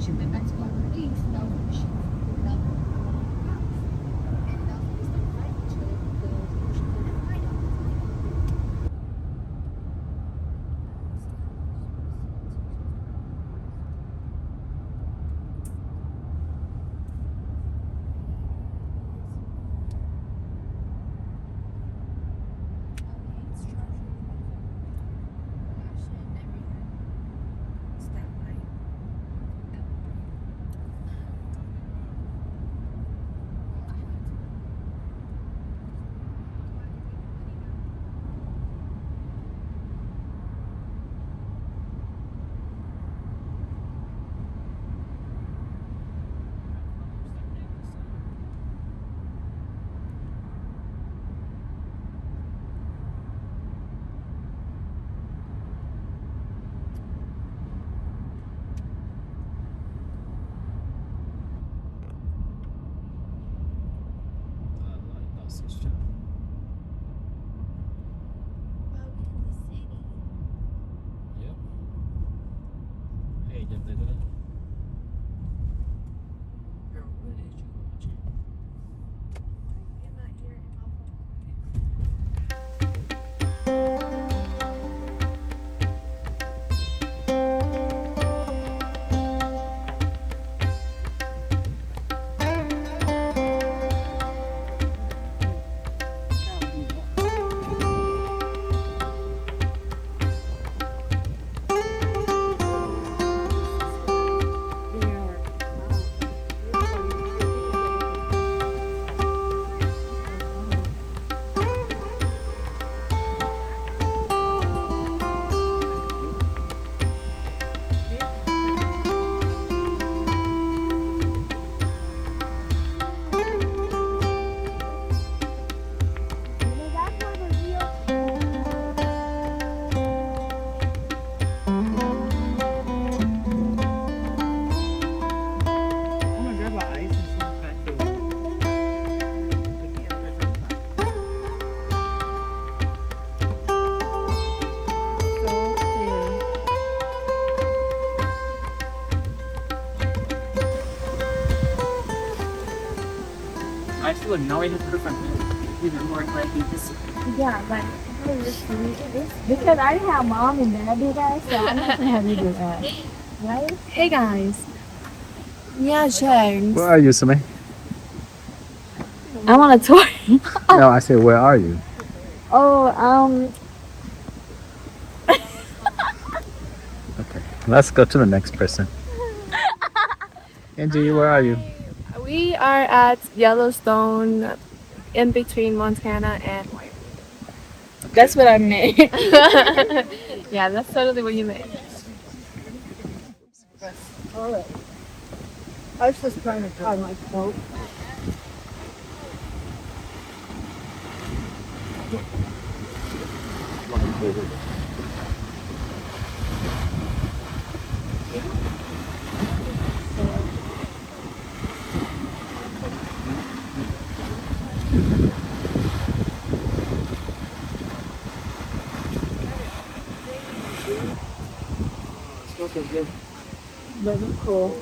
Welcome to the city. Yep. Hey, jab tes. I feel annoyed at her from even more like this. Yeah, like, because I have mom and dad, you guys, so I'm not gonna have you do that. Right? Hey, guys. Yeah, James. Where are you, Sumi? I'm on a tour. No, I said, where are you? Oh, um, Okay, let's go to the next person. Angie, where are you? We are at Yellowstone, in between Montana and Wyoming. That's what I meant. Yeah, that's totally what you meant. All right. I was just trying to tie my coat. It's not so good. But it's cool.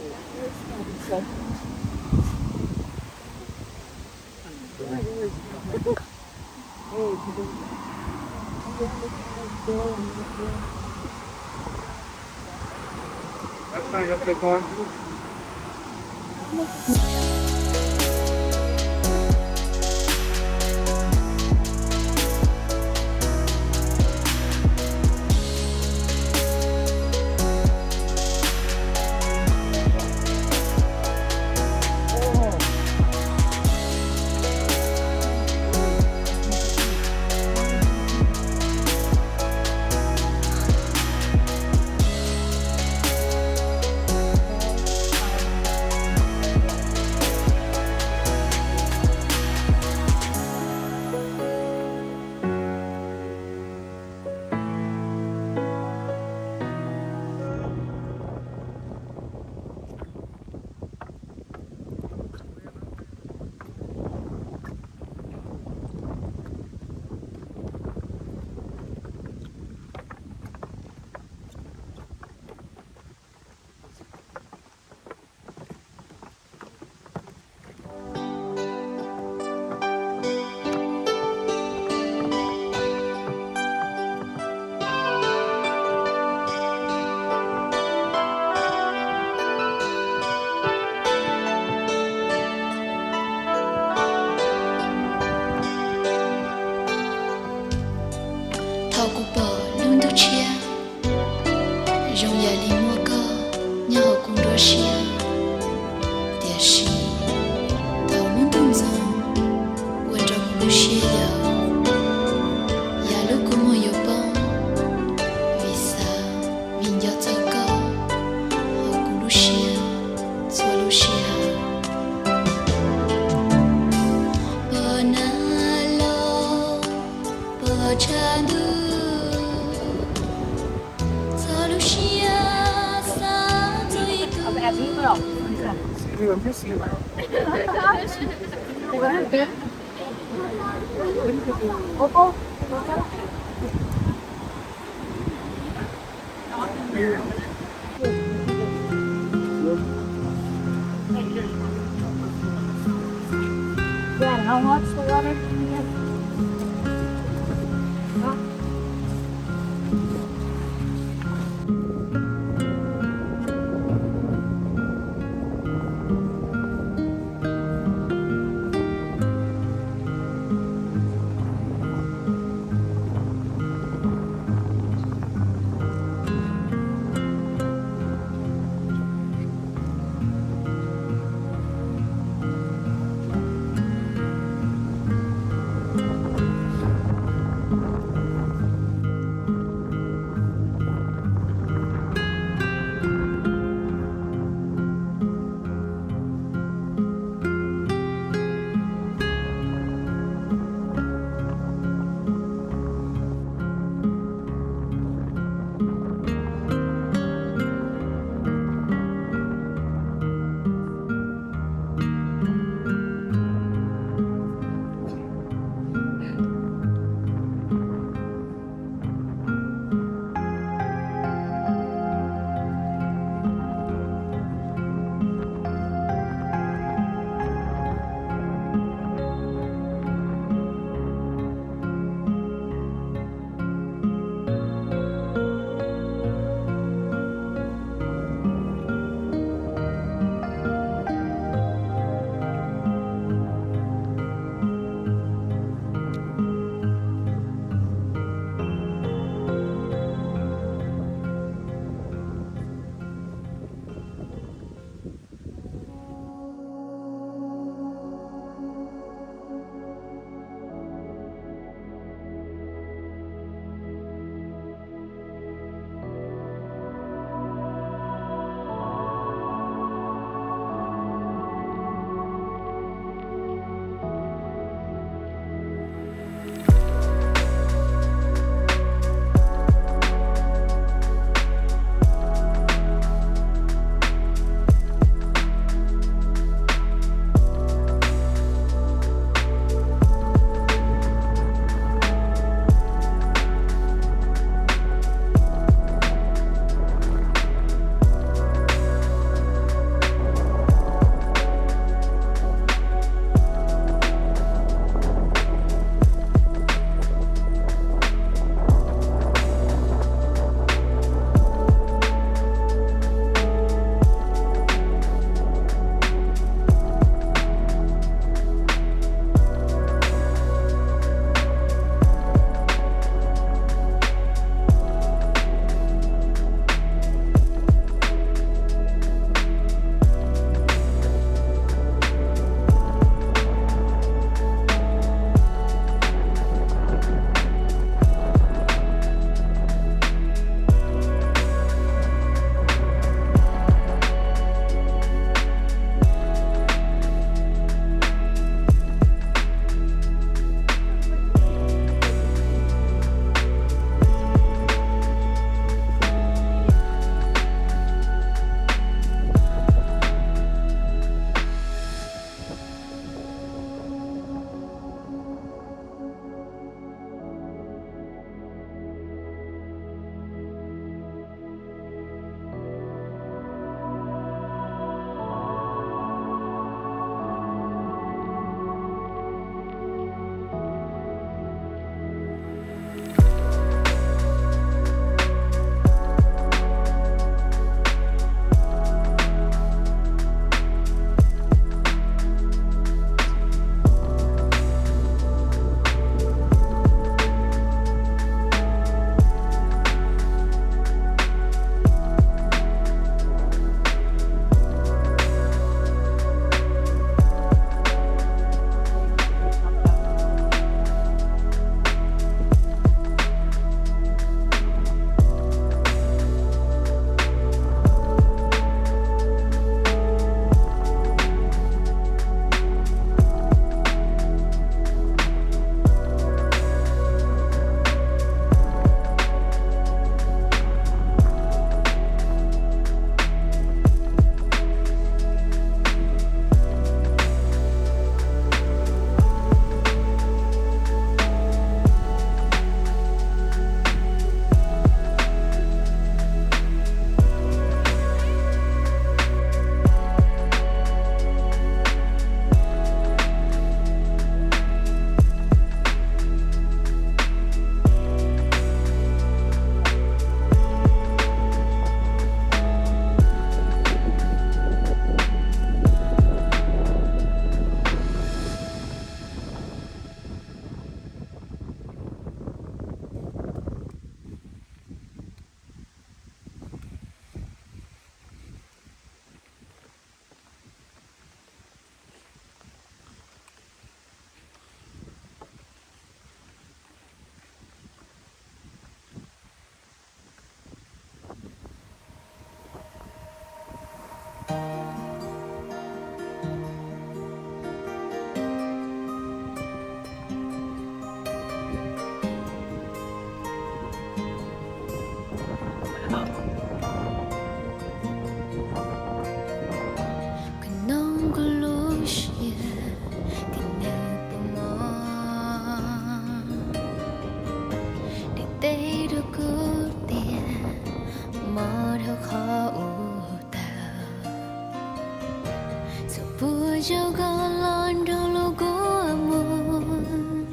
Rau koj los nrog lub kua muag,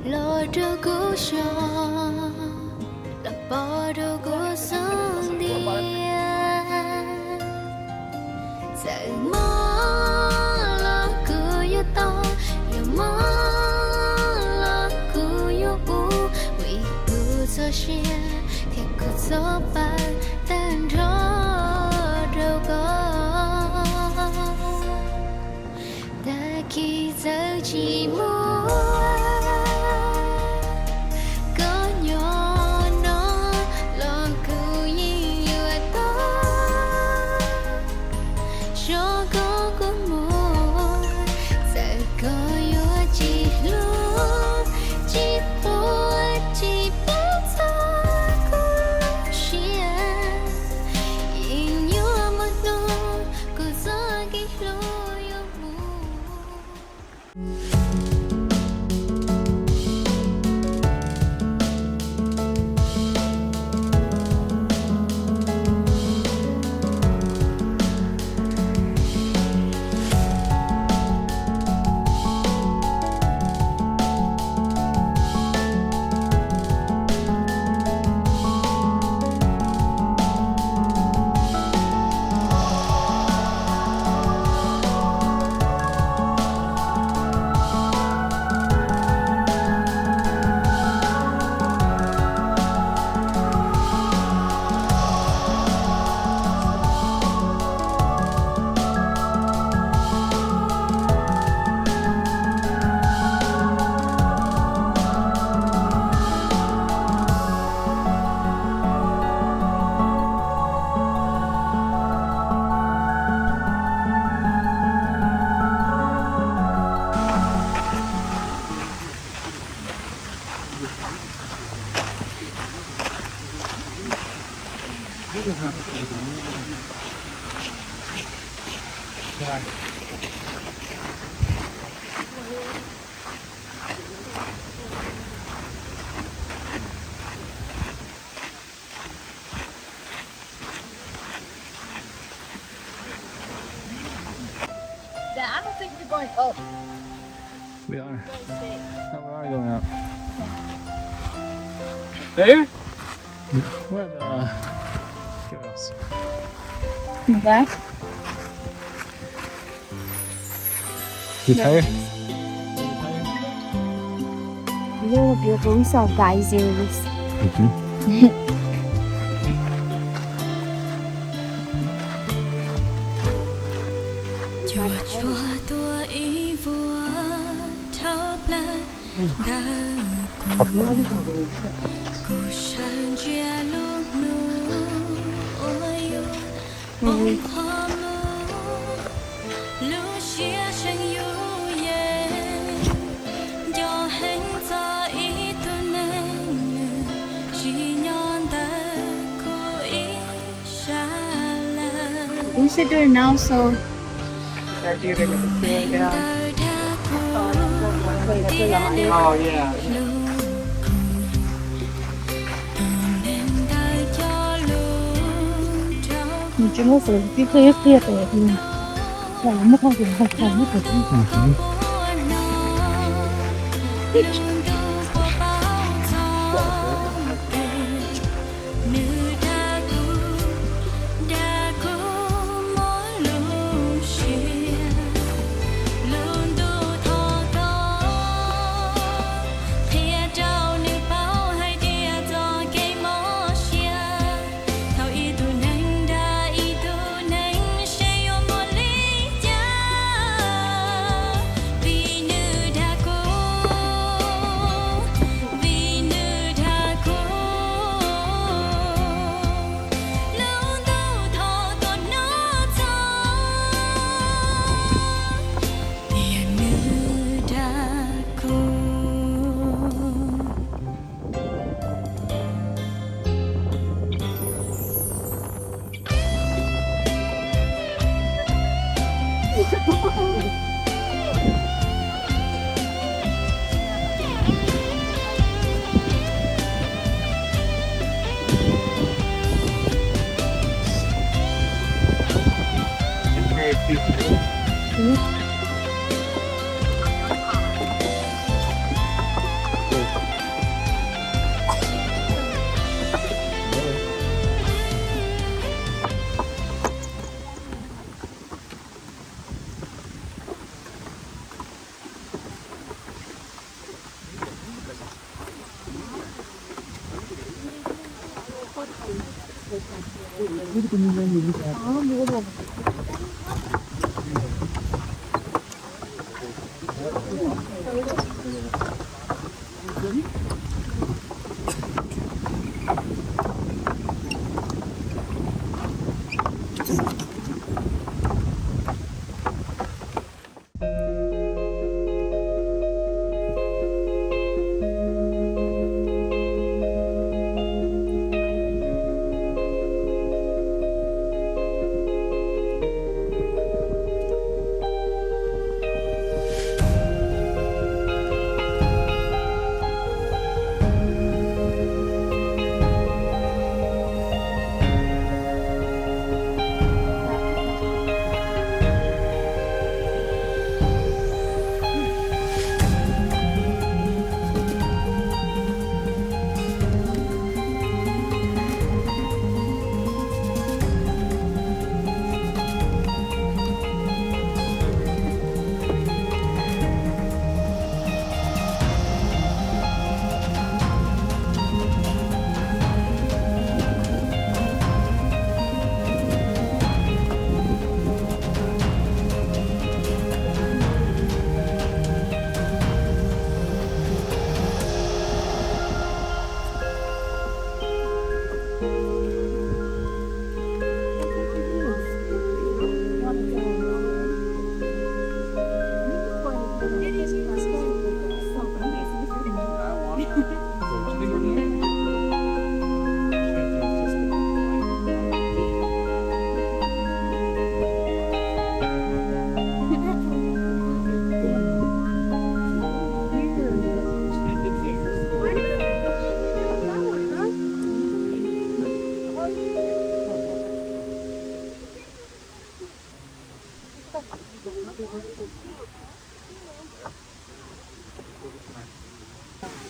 los rau kuv so, los pov rau kuv xub ntiag. Txawm mob los kuv yuav tau, yuav mob los kuv yuav ua, vim kuv txoj sia thiab kuv txoj pa tag nrho rau koj. Tag kis txawm tsis muaj koj nyob no los kuv yeej yuav tau. Tso koj kua muag, txawm koj yuav tsis hlub, tsis quaj, tsis paub txog kuv lub siab, yeej yuav muaj hnub kuv txoj kev hlub yuav mus. Yeah, I don't think we're going up. We are. No, we are going up. There? Where the girls? In the back? You tired? You tired? Look, beautiful, we saw geysers. Mm-hmm. Cuaj tshuaj tuaj ib vuag dhau plaws ntawm kuv, kuv sawv ntsia lub hnub uas yuav poob qho mus, lub siab seem yuj yees, nco heev txog ib tug neeg nws tsis nyob ntawm kuv ib sab lawm. We should do it now, so nws tsis muaj qhov qhia qhia pem, muaj qhov qhia qhia muaj qhov qhia. Nws dag kuv, dag kuv muaj lub siab, lub ntuj thov koj qhia rau nws paub hais tias txoj kev mob siab thaum ib tug neeg dag ib tug neeg seb yuav muaj li cas. Vim nws dag kuv, vim nws dag kuv, lub ntuj thov koj hnov txog tias nws dag kuv.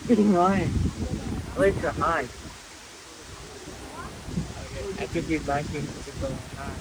Getting high. Let's go high. I think he's liking to go high.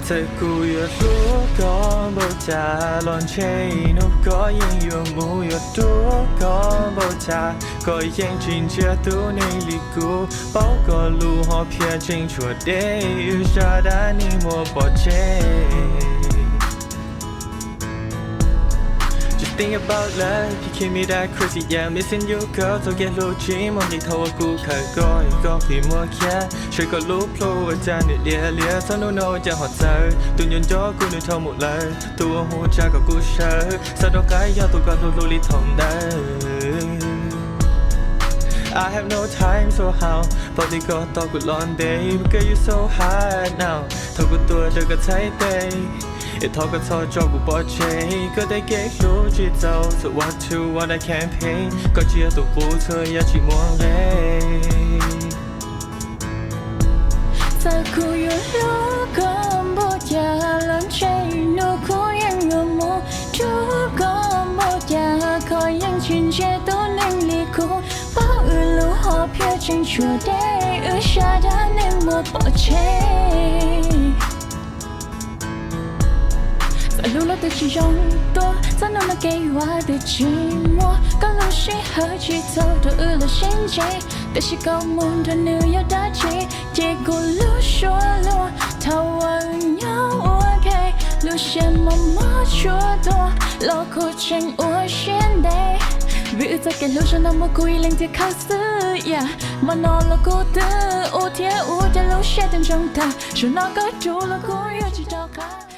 Txawm kuv yuav hlub koj npaum cas los ntshe ib hnub koj yeej yuav mus, yuav rub koj npaum cas koj yeej tsis ntsia tus neeg li kuv. Paub koj lus hom phiaj tseem tshuav deb, wb zaj dab neeg muab pov tseg. Just think about love, you keep me that crazy, yeah, missing you girl. Txoj kev hlub tsis muaj nqis thaum uas kuv khaws koj, koj qhib muag khiav. Saib koj lub plhu ua cas nws liab liab, txog hnub no ua cas ho txawv. Tus nco nco kuv nws dhau mus lawm, tus uas hu tsa kom kuv sawv, xav rov qab yog tus koj hlub hlub li thaum ntawd. I have no time, so how, pom tias koj tos kuv los ntev, because you so hot now. Thaum kuv tuaj rau koj txhais tes, es thov koj txhob tso kuv pov tseg, koj tej kev hlub tsis txaus, so what to what I can't pay, koj tsis yog tus qub txhua yam tsis muaj nqe. Txawm kuv yuav hlub koj npaum cas los ntshe ib hnub kuv yeej yuav mus, rub koj npaum cas koj yeej tsis ntsia tus neeg li kuv. Paub wb lub hom phiaj tseem tshuav deb, wb zaj dab neeg muab pov tseg. Txawm hlub lub twg tsis zoo tuaj, txog hnub no Kev ua twb tsis muaj, koj lub sij hawm tsis txaus rau wb los sib ntsib, tiam sis koj mus nrog nws yog dab tsi? Ces kuv lub suab luag thaum uas nyob ua ke, lub siab mos mos tsuas tuag los kuv tseem ua siab ntev. Vim wb txoj kev hlub zoo no muaj kuv ib leeg thiaj khawb xwb, yeah. Hmo no los kuv twb ua thiab ua rau lub siab twb ntsoog tag, zaum no koj rub los kuv yuav tsis rov qab.